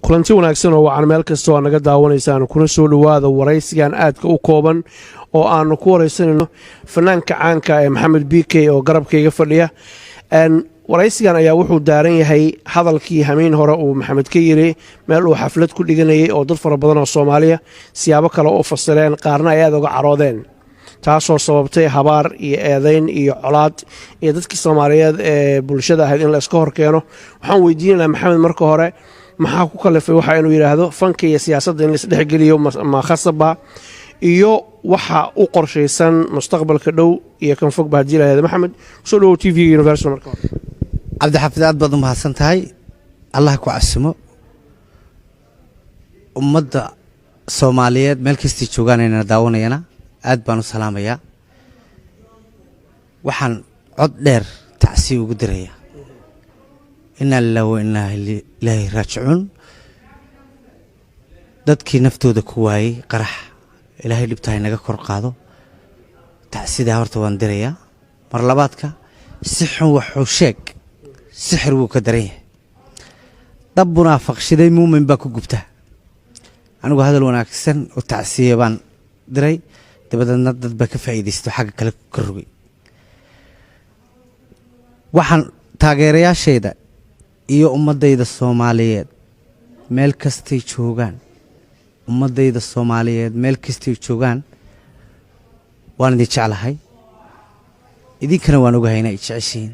Kulanti wanaagsan oo wacan meel kasta oo naga daawanaysaan, kuna soo dhowaada waraysigan aadka u kooban oo aanu ku waraysanayno fanaanka caanka ee Maxamed BK oo garabkayga fadhiya. Waraysigan ayaa wuxuu daaran yahay hadalkii hamiin hore uu Maxamed ka yiri meel uu xaflad ku dhiganayay, oo dad fara badan oo Soomaaliya siyaabo kale u fasireen, qaarna ay aad uga caroodeen, taasoo sababtay habaar iyo eedayn iyo colaad iyo dadkii Soomaaliyeed ee bulshada ahayd in la iska hor keeno. Waxaan weydiinaynaa Maxamed marka hore, maxaa ku kalifay waxa inuu yidhaahdo fanka iyo siyaasadda in laisdhexgeliyo ma khasaba, iyo waxa u qorshaysan mustaqbalka dhow iyo kan fogba haddii lahahda? Maxamed, kusoo dhawow TV Universal marka hore. Cabdixaafid, aad baad u mahadsan tahay. Allah ku casimo. Ummadda Soomaaliyeed meel kastay joogaanayna daawanayana aad baan u salaamayaa. Waxaan cod dheer tacsiya ugu dirayaa, inaa lilah wa inaa ilaahi raajicuun, dadkii naftooda ku waayey qarax. Ilaahay dhibtahay naga kor qaado. Tacsidaa horta waan dirayaa. Mar labaadka, si xun waxuu sheeg, sixir wuu ka daran yahay. Dab munaafaqshiday muumin baa ku gubta. Anigu hadal wanaagsan oo tacsiya baan diray, dabadeedna dad baa ka faa'iidaysto, xagga kale ka rogay. Waxaan taageerayaashayda iyo ummaddayda Soomaaliyeed meel kastay joogaan, ummaddayda Soomaaliyeed meel kastay joogaan, waan idin jeclahay, idinkana waan ogahay inay jeceshihiin.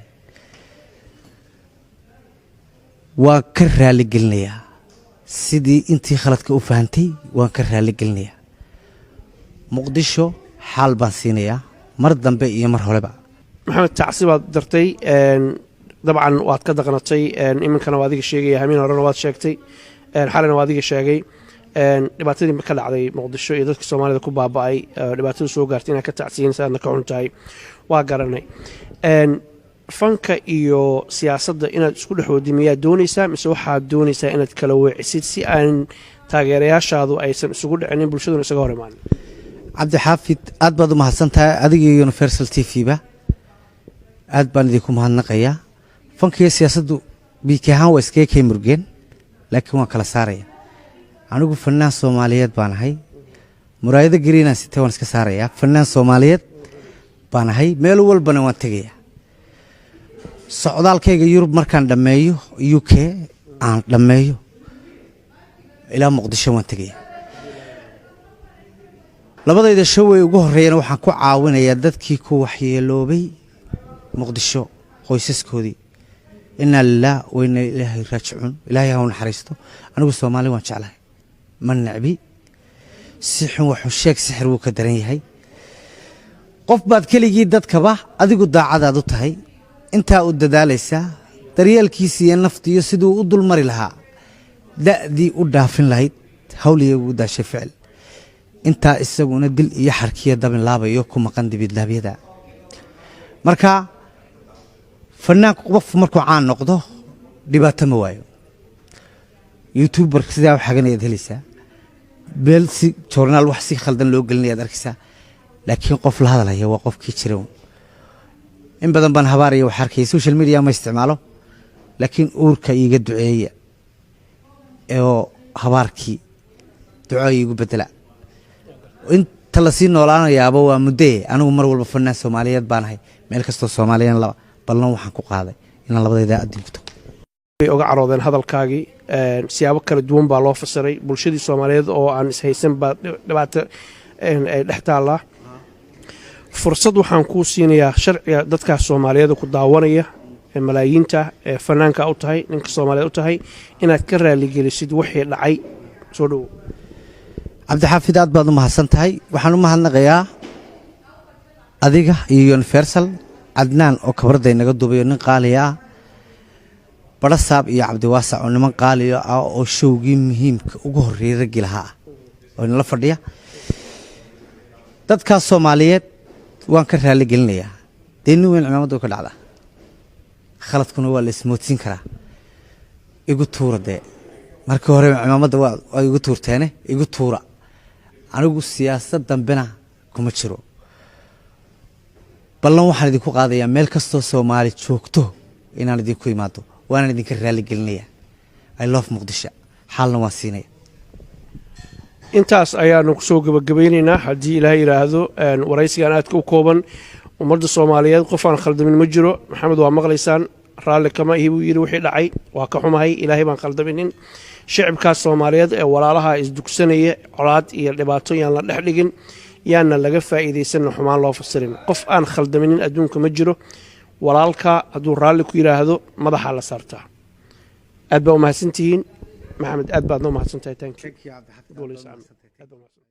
Waan ka raaligelinayaa sidii intii khaladka u fahantay, waan ka raaligelinayaa. Muqdisho xaal baan siinayaa mar dambe iyo mar horeba. Maxamed, tacsi baad dartay, dabcan waad ka daqnatay. Iminkana waa adiga sheegaya, hamiin horena waad sheegtay, xalina waa adiga sheegay dhibaatadii ka dhacday Muqdisho iyo dadka Soomaalida ku baaba'ay, dhibaatada soo gaartay inaad ka tacsiyanaysa, aadna ka xun tahay, waa garanay. Fanka iyo siyaasadda inaad isku dhex wadi miyaad doonaysaa, mise waxaad doonaysaa inaad kala weecisid si aan taageerayaashaadu aysan isugu dhicinin, bulshaduna isaga hor imaanin? Cabdixaafid, aad baad u mahadsan tahay, adiga iyo Universal TV ba aad baan idinku mahadnaqayaa. Fanka iyo siyaasaddu BK ahaan waa iskaga kay murgeen, laakiin waan kala saaraya. Anigu fanaan Soomaaliyeed baan ahay. Muraayado gariinaan sitay waan iska saarayaa. Fanaan Soomaaliyeed baan ahay, meel walbana waan tegayaa. Socdaalkayga Yurub markaan dhammeeyo, UK aan dhammeeyo, ilaa Muqdisho waan tegayaa. Labadayda showay ugu horreeyana waxaan ku caawinayaa dadkii ku waxyeeloobay Muqdisho, qoysaskoodii. Inaa lilah wa inaa ilaahay raajicuun. Ilaahay ha u naxariisto. Anigu Soomaali waan jeclahay, ma necbi. Si xun waxu sheeg, sixir wuu ka daran yahay. Qof baad keligii dadkaba adigu daacadaad u tahay, intaa u dadaalaysaa daryeelkiisa iyo naftiiyo siduu u dulmari lahaa, da'dii u dhaafin lahayd, hawliya ugu daashay ficil, intaa isaguna dil iyo xarkiyo dabin laabayo ku maqan dibidlaabyada. Marka fanaanku qof markuu caan noqdo dhibaato ma waayo. YouTuber sidaa u xaganayaad helaysaa, meel si joornaal wax si khaldan loo gelinayaad arkaysaa, laakiin qof la hadalaya waa qofkii jira. In badan baan habaaraya wax arkaya. Social media ma isticmaalo, laakiin uurka iiga duceeya oo habaarkii duco iigu bedela. Inta lasii noolaanayaaba waa muddee. Anigu mar walba fanaan Soomaaliyeed baanahay, meel kastoo Soomaaliyan laba ballan waxaan ku qaaday inaan labadayda adduun ku tago. Way oga caroodeen hadalkaagii, siyaabo kala duwan baa loo fasiray. Bulshadii Soomaaliyeed oo aan ishaysan baa dhibaato ay dhex taallaa. Fursad waxaan kuu siinayaa sharciga dadkaas Soomaaliyeed ku daawanaya ee malaayiinta ee fanaanka u tahay, ninka Soomaaliyeed u tahay, inaad ka raaligelisid wixii dhacay. Soo dhowow. Cabdixaafid, aad baad u mahadsan tahay. Waxaan u mahadnaqayaa adiga iyo Universal, Cadnaan oo kabarday naga duubayo, nin qaaliya ah, Barasaab iyo Cabdiwaasac oo niman qaaliya ah oo showgii muhiimka ugu horreeyay raggii lahaa ah oo inala fadhiya. Dadkaas Soomaaliyeed waan ka raali gelinayaa. Dee nin weyn cimaamadda ka dhacda, khaladkuna waa la ismoodsiin karaa. Igu tuura dee, markii hore cimaamadda waa igu tuurteene, igu tuura. Anigu siyaasad dambena kuma jiro. Ballan waxaan idinku qaadayaa meel kastoo Soomaali joogto inaan idinku imaado, waanaan idinka raali gelinayaa. I love Muqdisho. Xaalna waan siinaya. Intaas ayaanu kusoo gebagabaynaynaa, haddii Ilaahay yidhaahdo, waraysigan aadka u kooban. Ummadda Soomaaliyeed, qof aan khaldamin ma jiro. Maxamed waa maqlaysaan, raalli kama ihi buu yidhi wixii dhacay, waa ka xumahay, Ilaahay baan khaldaminin. Shicibkaas Soomaaliyeed ee walaalaha isdugsanaya, colaad iyo dhibaato yaan la dhex dhigin, yaana laga faa'iidaysanna, xumaan loo fasirin. Qof aan khaldaminin adduunka ma jiro. Walaalka hadduu raalli ku yidhaahdo, madaxaa la saartaa. Aad baa umahadsantihiin. Maxamed, aad baadna umahadsantahay. Thank you. Aad baa umahadsan.